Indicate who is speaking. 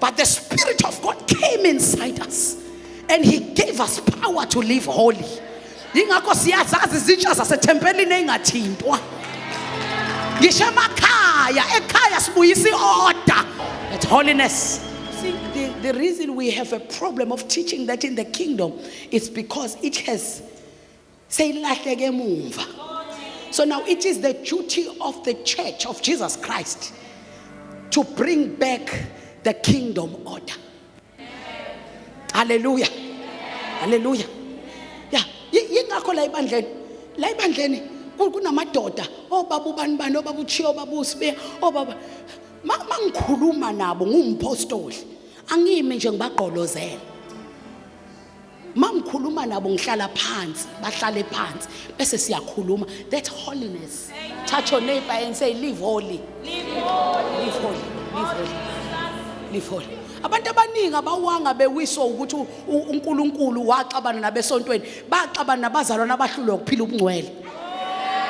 Speaker 1: But the Spirit of God came inside us and He gave us power to live holy. Yingakho siyazazi izitsha zasethempelini ey'ngathintwa. Ngisho emakhaya, ekhaya sibuyisa i-order. That holiness. See, the reason we have a problem of teaching that in the kingdom is because it has seyilahleke emumva. So now it is the duty of the church of Jesus Christ to bring back the kingdom order. Hallelujah. Hallelujah. Yeah, yingakho la ibandleni, la ibandleni kunamadoda, obaba ubani bani, obaba uChiyo, obaba uSibiya, obaba mangikhuluma nabo ngumpostoli, angimi nje ngibagqolozela. Mangikhuluma nabo ngihlala phansi, bahlale phansi, bese siyakhuluma. That's holiness. Touch your neighbor and say, "Live holy." Live holy. Live holy. Live holy. Live holy. Abantu abaningi abawanga bewiswa ukuthi uNkulunkulu waxabana nabesontweni, baxabana nabazalwane abahlulwe ukuphila ubungcwele.